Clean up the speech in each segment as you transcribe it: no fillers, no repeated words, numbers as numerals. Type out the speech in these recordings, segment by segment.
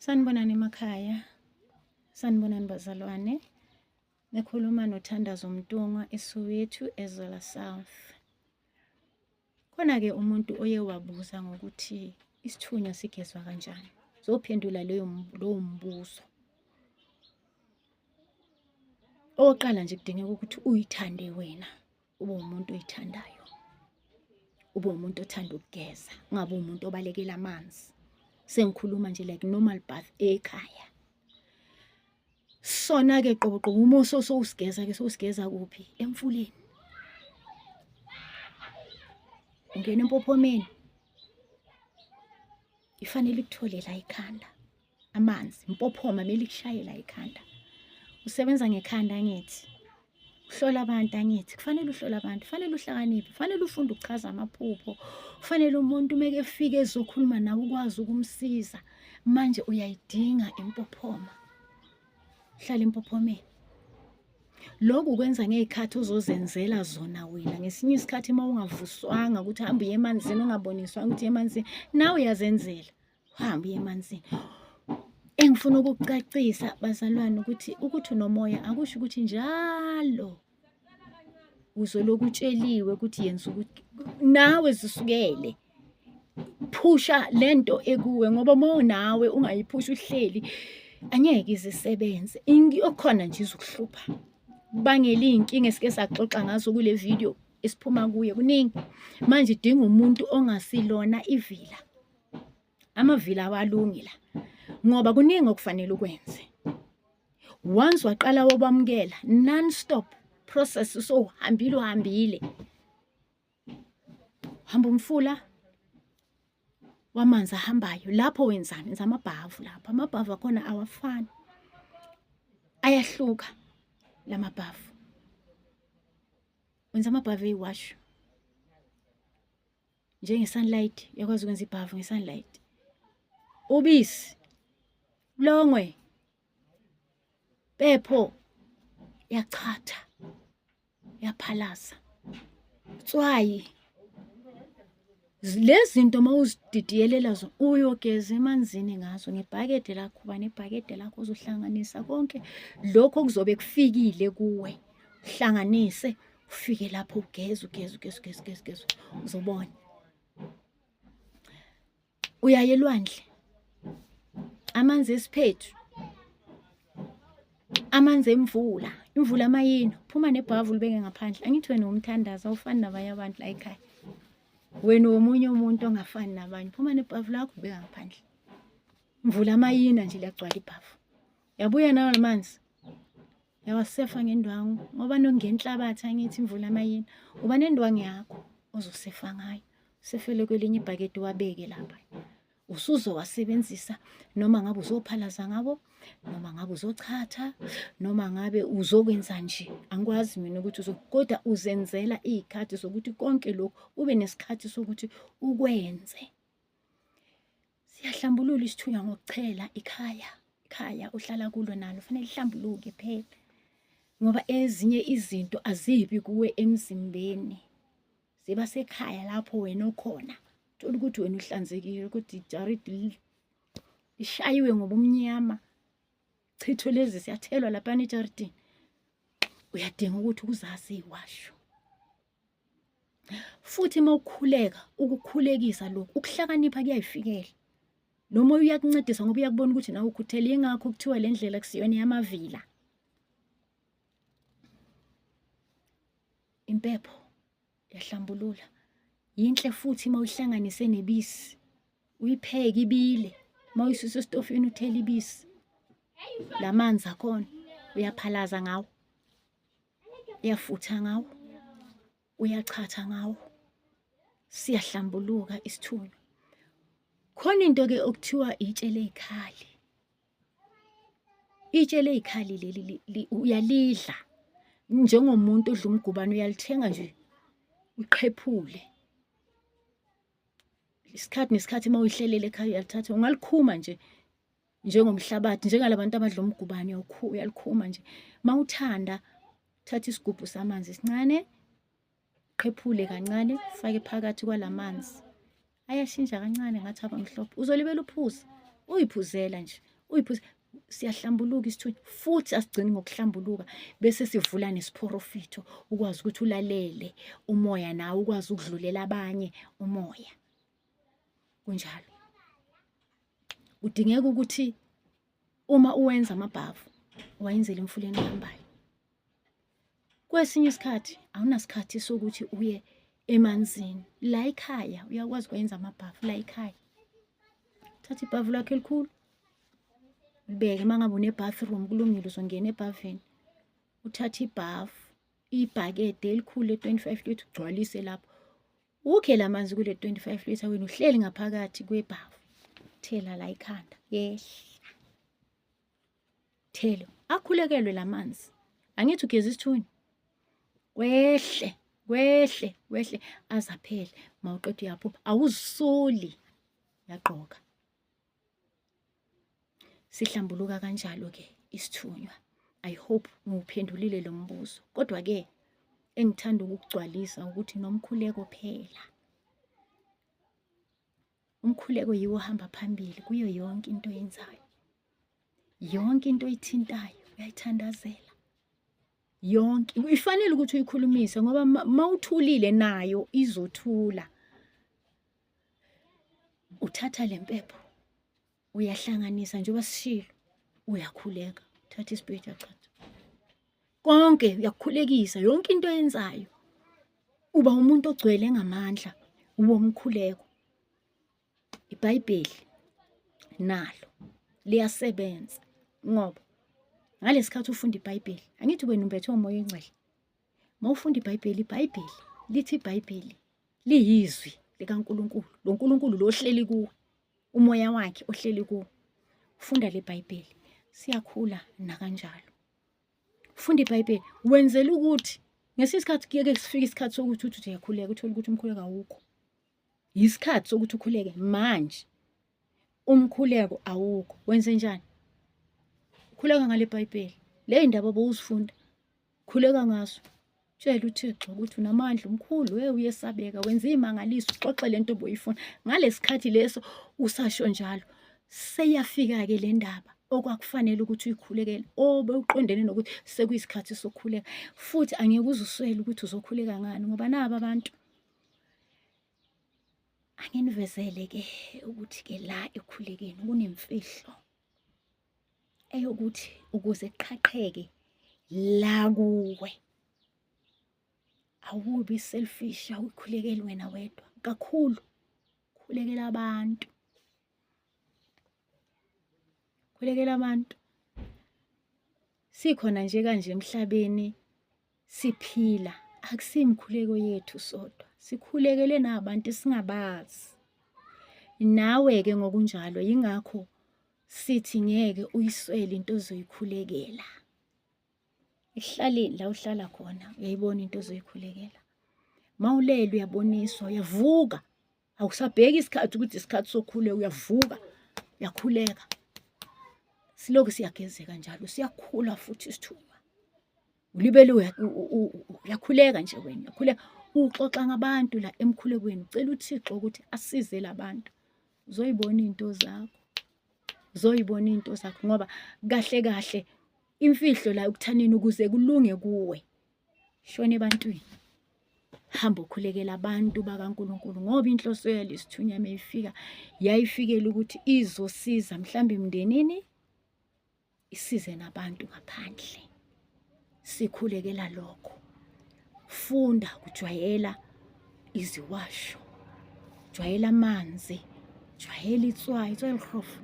Sanibonani emakhaya, sanibonani bazalwane. Nikhuluma noThandazo Mntungwa eSoweto, eZola South. Khona-ke umuntu oye wabuza ngokuthi isithunywa sigezwa kanjani. Zophendula leyo lowo mbuzo. Okokuqala nje kudingeka ukuthi uyithande wena. Ube umuntu oyithandayo, ube umuntu othanda ukugeza, ungabe umuntu obalekela amanzi. Sengikhuluma nje like normal bath ekhaya. Sona-ke qobo qobo uma sowusigeza-ke sowusigeza kuphi? Emfuleni. Ungena empophomeni. Ifanele ikuthole la ikhanda. Amanzi, impophoma kumele ikushaye la ikhanda. Usebenza ngekhanda angithi. Uhlola abantu angithi. Kufanele uhlole abantu, kufanele uhlakaniphe, kufanele ufunde ukuchaza amaphupho. Kufanele umuntu uma efika ezokhuluma nawe ukwazi ukumsiza. Manje uyayidinga impophoma. Hlala empophomeni. Lokhu ukwenza ngey'khathi ozozenzela zona wena. Ngesinye isikhathi uma ungavuswanga ukuthi hamba uye emanzini, ungaboniswanga ukuthi uye emanzini, nawe uyazenzela. Uhambe uye emanzini. Engifuna ukukucacisa bazalwane ukuthi ukuthi unomoya akusho ukuthi njalo uzolokhu utsheliwe ukuthi yenza ukuthi nawe zisukele. Phusha lento ekuwe ngoba uma unawe ungayiphusha uhleli angeke izisebenze. Okukhona nje izokuhlupha. Kubangela iy'nkinga esike saxoxa ngazo kule video esiphuma kuyo kuningi. Manje idinga umuntu ongasilona ivila. Amavila awalungi la ngoba kuningi okufanele ukwenze. Once waqala wobamukela non stop process usowuhambile uhambile. Hamba umfula wamanzi ahambayo lapho wenzani? Wenza amabhavu lapho. Amabhavu akhona awafani, ayahluka lamabhavu. Wenza amabhavu eyiwasho njenge-sunlight, uyakwazi ukwenza ibhavu nge-sunlight. Ubisi, bulongwe, pepho, yachatha, yaphalaza, tswayi. Lezi zinto uma uzididiyelela zona uyogeza emanzini ngazo ngebhakede lakho, uba nebhakede lakho uzohlanganisa konke lokho okuzobe kufikile kuwe, uhlanganise ufike lapho ugeze ugeze ugeze ugeze ugeze ugeze uzobona. Uyaya elwandle, amanzi esiphethu, amanzi emvula, imvula amayini, phuma nebhavu ulibeke ngaphandle. Angithi wena umthandazo awufani nabanye abantu la ekhaya. Wena womunye umuntu ongafani nabanye, phuma nebhavu lakho ubeka ngaphandle. Imvula amayina nje liyagcwala ibhavu. Yabuya nawo lamanzi. Yawasefa ngendwangu ngoba nongenhlabathi angithi imvula amayina. Uba nendwangu yakho ozosefa ngayo. Sefele kwelinye ibhakede wabeke lapha. Usuzowasebenzisa noma ngabe uzophalaza ngabo noma ngabe uzochatha noma ngabe uzokwenza nje angikwazi mina ukuthi uzo kodwa uzenzela izikhathi zokuthi konke lokhu ube nesikhathi sokuthi ukwenze. Siyahlambulula isithunywa ngokuchela ikhaya, ikhaya ohlala kulo nalo fanele lihlambuluke phela ngoba ezinye izinto azibi kuwe emzimbeni ziba sekhaya lapho wena okhona. Thola ukuthi wena uhlanzekile kodwa ijaridi lishayiwe ngobumnyama. Chitho lezi siyathelwa laphana ejaridini. Uyadinga ukuthi ukuzazi iwasho. Futhi uma ukhuleka, ukukhulekisa lokhu, ukuhlakanipha kuyayifikela. Lo moya uyakuncedisa ngoba uyakubona ukuthi nawe ukhuthele, yingakho kuthiwa le ndlela kusiyona yamavila. Impepho yahlambulula. Yinhle futhi uma uyihlanganise nebisi. Uyipheke ibile. Uma uyisusa esitofini uthele ibisi. Lamanzi akhona uyaphalaza ngawo. Uyafutha ngawo, uyachatha ngawo, siyahlambuluka isithunywa. Khona into-ke okuthiwa itshe leyikhali. Itshe leyikhali leli uyalidla njengomuntu odla umgubane uyalithenga nje uqhephule. Isikhathi nesikhathi uma uyihlelele ekhaya uyalithatha ungalikhuma nje njengomhlabathi njengalabantu abadla umgubane uyalikhuma nje. Mawuthanda thatha isigubhu samanzi esincane qhephule kancane ufake phakathi kwalamanzi ayashintsha kancane ngathi abamhlophe uzolibela uphuza uyiphuzela nje. Uyiphuze siyahlambuluka isithunywa futhi asigcini ngokuhlambuluka bese sivula nesiphorofitho ukwazi ukuthi ulalele umoya nawe ukwazi ukudlulela abanye umoya. Kunjalo. Kudingeka ukuthi uma uwenza amabhavu uwayenzele emfuleni ohambayo. Kwesinye isikhathi awunasikhathi sokuthi uye emanzini. La ekhaya uyakwazi ukwenza amabhavu la ekhaya. Thatha ibhavu lakho elikhulu ulibeke uma ngabe une-bathroom kulungile uzongena ebhavini. Uthathe ibhavu, ibhakede elikhulu le-25 litre ugcwalise lapho. Ukhe la manzi kule 25 litre wena uhleli ngaphakathi kwebhavu. Thela la ikhanda yehla. Thelo akhulekelwe lamanzi. Angithi ugeza isithunywa. Kwehle, kwehle, kwehle azaphele. Mawuqeda uyaphuma. Awuzisoli. Yagqoka. Sihlambuluka kanjalo ke isithunywa. I hope ngiwuphendulile lo mbuzo. Kodwa ke engithanda ukukugcwalisa ukuthi nomkhuleko phela. Umkhuleko yiwo ohamba phambili kuyo yonke into oyenzayo. Yonke into oyithintayo uyayithandazela. Yonke ifanele ukuthi uyikhulumise ngoba mawuthulile nayo izothula. Uthatha le mpepho uyahlanganisa njengoba sishilo uyakhuleka uthatha isipedi uyachatha konke uyakukhulekisa yonke into oyenzayo uba umuntu ogcwele ngamandla womkhuleko iBhayibheli nalo liyasebenza ngoba ngalesikhathi ufunda iBhayibheli angithi wena umbethe umoya oyingcwele mawufunda iBhayibheli iBhayibheli lithi iBhayibheli liyizwi likaNkuluNkulu lo Nkulunkulu lo ohleli kuwe umoya wakhe ohleli kuwe ufunda leBhayibheli siyakhula nakanjalo Funda iBhayibheli wenzela ukuthi ngesinye isikhathi kuyeke sifike isikhathi sokuthi uthi uyakhuleka uthole ukuthi umkhuleko awukho. Yisikhathi sokuthi ukhuleke manje. Umkhuleko awukho. Wenze njani? Khuleka ngale Bhayibheli. Le ndaba bowuzifunda. Khuleka ngaso. Tshela uThixo ukuthi unamandla umkhulu, hey uyesabeka, wenza imangaliso, uxoxe lento oboyifuna. Ngalesikhathi leso usasho njalo. Seyafika ke le ndaba okwakufanele ukuthi uyikhulekele obe uqondene nokuthi sekuyisikhathi sokukhuleka futhi angeke uzuswele ukuthi uzokhuleka ngani ngoba naba abantu anginivezele ke ukuthi ke la ekukhulekeni kunemfihlo eyokuthi ukuze kuqhaqheke la kuwe awubi selfish awukhulekeli wena wedwa kakhulu khulekela abantu khulekela abantu sikhona nje kanje emhlabeni siphila akusimkhuleko yethu sodwa sikhulekele nabantu esingabazi nawe-ke ngokunjalo yingakho sithi ngeke uyiswele into ozoyikhulekela ekuhlaleni la uhlala khona uyayibona into ozoyikhulekela mawulele uyaboniswa uyavuka awusabheki isikhathi ukuthi isikhathi sokhuleka uyavuka uyakhuleka silokhu siyagezeka njalo siyakhula futhi isithunywa ulibele uyakhuleka nje wena uyakhuleka uxoxa ngabantu la emkhulekweni ucela uThixo ukuthi asize labantu uzoyibona izinto zakho uzoyibona izinto zakho ngoba kahle kahle imfihlo la ukuthanini ukuze kulunge kuwe shona ebantwini hamba ukhulekela abantu bakaNkuluNkulu ngoba inhloso yalesithunywa mayifika yayifikela ukuthi izosiza mhlawumbe emndenini isize nabantu ngaphandle sikhulekela lokho funda kujwayela iziwasho jwayela amanzi jwayela itswayi itswayi elihlofu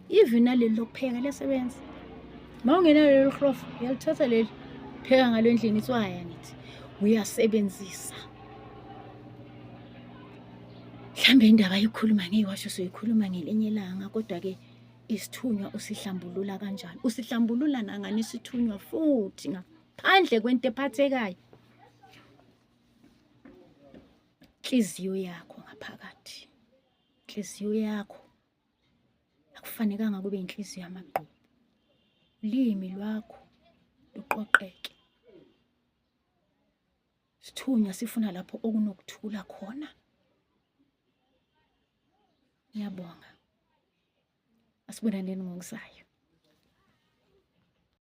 even naleli lokupheka liyasebenza uma ungenalo leli hlofu uyalithatha leli pheka ngalo endlini itswayi angithi uyasebenzisa mhlambe indaba ayikhuluma ngeyiwasho soyikhuluma ngelinye ilanga kodwa-ke isithunywa usihlambulula kanjani usihlambulula nangani isithunywa futhi ngaphandle kwento ephathekayo inhliziyo yakho ngaphakathi inhliziyo yakho akufanekanga kube inhliziyo yamagqubu ulimi lwakho luqoqeke sithunywa sifuna lapho okunokuthula khona ngiyabonga asibonaneni ngokuzayo.